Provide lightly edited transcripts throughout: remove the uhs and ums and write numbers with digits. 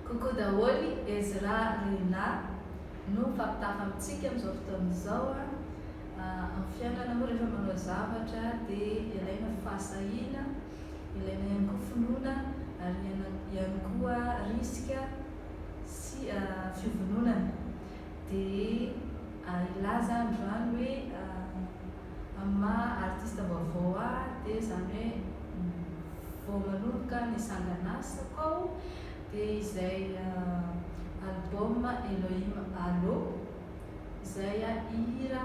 Coucou daholo, Ezra Rina no mifampitafa amintsika amin'izao fotoana izao. Amin'ny fiainana moa rehefa manao zavatra dia ilaina fahasahiana, ilaina ihany koa finoana ary ihany koa risque sy fivononana. Dia hilaza androany hoe amin'ny maha artiste vaovao ahy dia izany hoe vao manomboka ny sangan'asako aho dia izay album Elohim Allo izay hira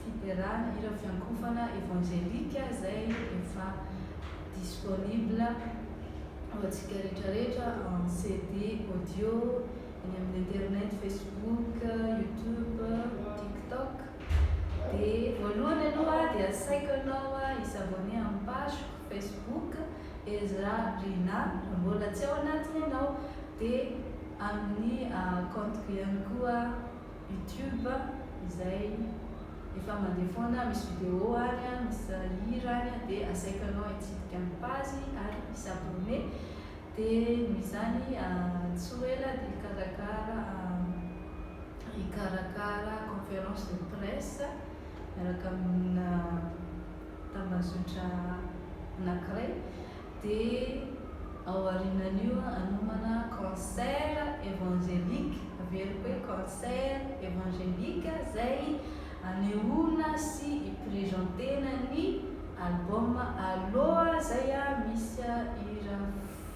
fiderana, hira fiankofana évangélique izay efa disponible ho antsika rehetra rehetra en CD audio eny amin'ny internet, Facebook, YouTube, TikTok. Dia voalohany aloha dia asaiko ianao hi-s'abonner amin'ny page-ko Facebook Ezra Rina raha mbola tsy ao anatiny ianao, dia amin'ny compte-ko ihany koa YouTube izay efa mandeha foana, misy vidéo any, misy hira any, dia asaiko ianao hitsidika ny page ary hi-s'abonner. Dia noho izany tsy ho ela dia hikarakara hikarakara conférence de presse miaraka amina tambazotra anankiray dia ao aorianan'io hanomana concert évangélique, averiko hoe concert évangélique izay hanehoana sy hi-presenter-na ny Album Aloha zay misy hira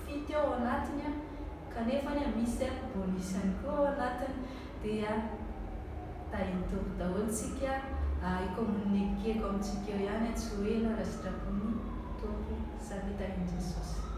fito ao anatiny kanefany misy bonus ihany koa ao anatiny dia tahin'ny Tompo daholo tsika hi-communiquer-ko amintsika eo ihany tsy ho ela raha sitrapon'ny Tompo samia tahin'i Jesosy.